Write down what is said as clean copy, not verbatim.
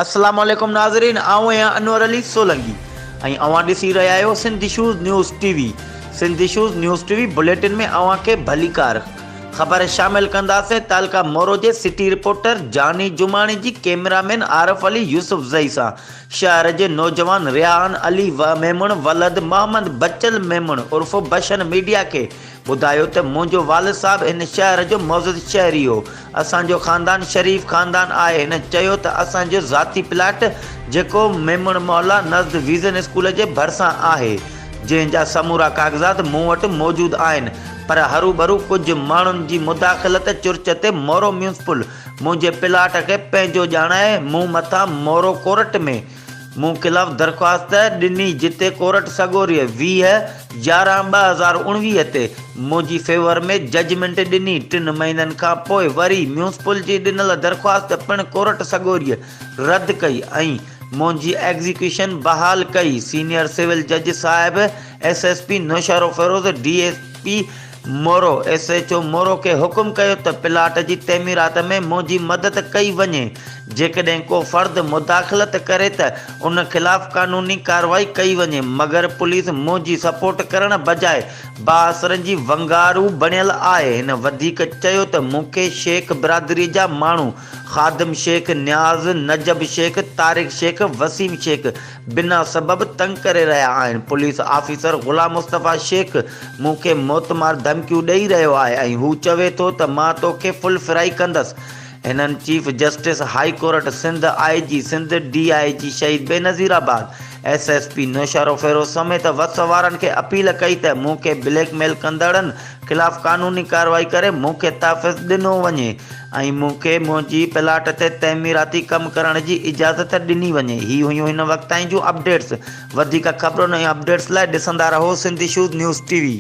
السلام عليڪم ناظرين آئون آهيان انور علي سولنگي ۽ اوهان ڏسي رهيا آهيو Sindh issues news T V Sindh issues news T V bulletin ۾ اوهان کي ڀليڪار خبر شامل ڪنداسين تعلقه مورو جي سٽي رپورٽر جاني جماڻي جي ڪيمرا مين عارف علي يوسف زئي سان شهر جي نوجوان ريحان علي ميمڻ ولد محمد بچل ميمڻ عرف بشن ميڊيا کي ٻڌايو ته منهنجو والد صاحب هن شهر جو معزز شهري هو، اسان جو خاندان شريف خاندان آهي، هن چيو ته اسان جو ذاتي پلاٽ جيڪو ميمڻ محلا نزد ويزن اسڪول جي ڀرسان آهي، جنهن جا سمورا ڪاغذات مون وٽ موجود آهن پر هروڀرو ڪجهه ماڻهن جي مداخلت چرچ تي مورو ميونسپل منهنجي پلاٽ کي پنهنجو ڄاڻائي مون مٿان مورو ڪورٽ ۾ مون خلاف درخواست ڏني جتي ڪورٽ سڳوريء 20 11 2019 تي منهنجي فيور ۾ ججمينٽ ڏني ٽن مهينن کان پوء وري ميونسپل جي ڏنل درخواست پڻ ڪورٽ سڳوريء رد ڪئي ۽ منهنجي ايگزيڪيوشن بحال ڪئي سينيئر سول جج صاحب S S P Naushahro Feroze D S P Moro, S H O Moro کي حڪم ڪيو ته پلاٽ جي تعميرات ۾ منهنجي مدد ڪئي وڃي، جيڪڏهن ڪو فرد مداخلت ڪري ته ان خلاف قانوني ڪارروائي ڪئي وڃي، مگر پوليس منهنجي سپورٽ ڪرڻ بجاء بااثرن جي ونگارو بڻيل آهي، هن وڌيڪ چيو ته مون کي شيخ برادري جا ماڻهو خادم شيخ، نياز، نجب شيخ، طارق شيخ، وسيم شيخ بنا سبب تنگ ڪري رهيا آهن، پوليس آفيسر غلام مصطفيٰ شيخ مون کي موتمار ڌمڪيون ڏئي رهيو آهي ۽ هو چوي ٿو ته مان توکي فل فرائي ڪندس. هنن chief justice high court Sindh, I G Sindh, D I G Shaheed Benazirabad, S S P Naushahro Feroze سميت وس وارن کي اپيل ڪئي ته مون کي بليڪ ميل ڪندڙن خلاف قانوني ڪارروائي ڪري مون کي تحفظ ڏنو وڃي ۽ مون کي منهنجي پلاٽ تي تعميراتي ڪم ڪرڻ جي اجازت ڏني وڃي. هي هيون هن وقت تائين جون اپڊيٽس. وڌيڪ خبرن ۽ اپڊيٽس لاء ڏسندا رهو Sindh issues news T V.